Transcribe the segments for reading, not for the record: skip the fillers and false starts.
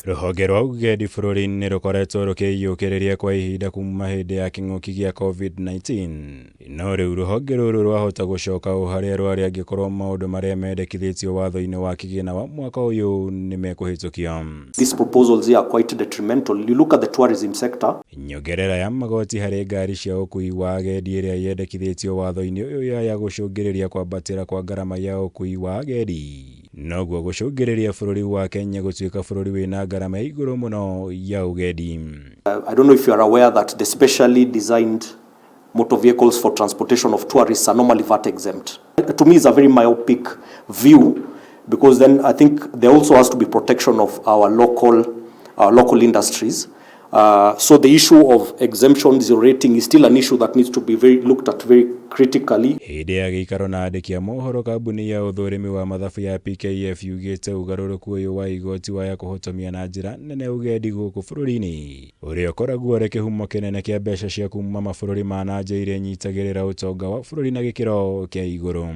Rũhonge rwa ũgendi bũrũri-inĩ rũkoretwo rũkĩiyũkĩrĩria kwa ihinda kuma hĩndĩ ya kĩng'ũki gĩa COVID-19, no rĩu rũhonge rũrũ rwahota gũcoka o harĩa rwarĩ angĩkorwo maũndũ marĩa mendekithĩtio watho-inĩ wa kĩgĩna wa mwaka ũyũ nĩ mekũhĩtũkio. These proposals here are quite detrimental. You look at the tourism sector. Nyongerera ya magoti harĩ ngari cia ũkui wa agendi ĩrĩa yendekithĩtio watho-inĩ ũyũ yaya gũcũngĩrĩria kwambatĩra kwa ngarama ya ũkui wa agendi, noguo gũcũngĩrĩria bũrũri wa Kenya gũtuĩka bũrũri wĩna ngarama ya igũrũ mũno ya ũgendi. I don't know if you are aware that the specially designed motor vehicles for transportation of tourists are normally VAT exempt. To me, it's a very myopic view, because then I think there also has to be protection of our local industries. So the issue of exemption, zero rating is still an issue that needs to be very looked at very critically. Hĩndĩ ya gĩikaro na andĩki a mohoro, kambuni ya ũthũrimi wa mathabu ya PKF yugĩte ũgarũrũku ũyũ wa igoti waya kũhotomia na njĩra nene ũgendi gũkũ bũrũri-inĩ, ũrĩa ũkoragwo ũrĩ kĩhumo kĩnene kĩa mbeca cia kuma mabũrũri ma na nja iria inyitagĩrĩra ũtonga wa bũrũri na gĩkĩro kĩa igũrũ.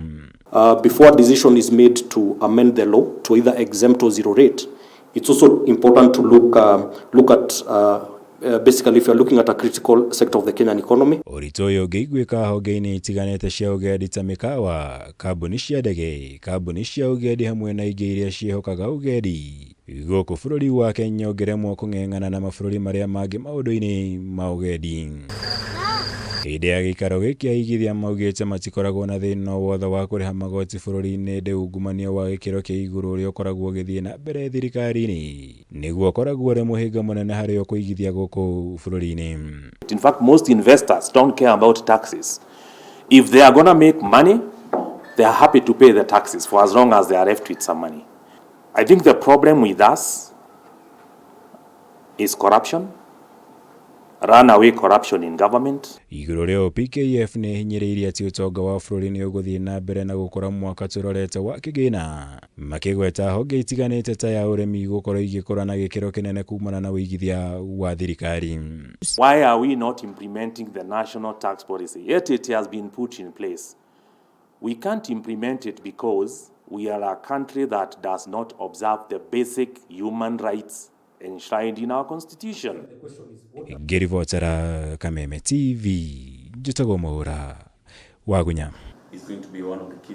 Before a decision is made to amend the law to either exempt or zero rate, it's also important to look at basically if you're looking at a critical sector of the Kenyan economy. Ũritũ ũyũ ũngĩiguĩka honge-inĩ itiganĩte cia ũgendi ta mĩkawa, kambuni cia ndege, kambuni cia ũgendi hamwe na ingĩ iria ciĩhokaga ũgendi gũkũ bũrũri wa Kenya ũngĩremwo kũng'eng'ana na mabũrũri marĩa mangĩ maũndũ-inĩ ma ũgendi. Hĩndĩ ya gĩikaro gĩkĩ, aigithia maugĩte matikoragwo na thĩna o wothe wa kũrĩha magoti bũrũri-inĩ, ĩndĩ ungumania wa gĩkĩro kĩa igũrũ ũrĩa ũkoragwo ũgĩthiĩ na mbere thirikari-inĩ nĩguo ũkoragwo ũrĩ mũhĩnga mũnene harĩ o kũigithia gũkũ bũrũri-inĩ. In fact, most investors don't care about taxes. If they are going to make money, they are happy to pay the taxes for as long as they are left with some money. I think the problem with us is corruption, runaway corruption in government. Igũrũ rĩa PKF nĩ ĩhinyĩrĩirie atĩ ũtonga wa bũrũri nĩ ũgũthiĩ na mbere na gũkũra mwaka tũrorete wa kĩgĩna, makĩgweta honge itiganĩte ta ya ũrĩmi gũkorwo igĩkũra na gĩkĩro kĩnene kumana na ũigithia wa thirikari. Why are we not implementing the national tax policy? Yet it has been put in place. We can't implement it because we are a country that does not observe the basic human rights enshrined in our constitution. Ngĩribotera Kameme TV, njĩtagwo Mwaũra Wagunya. Is going to be one of the key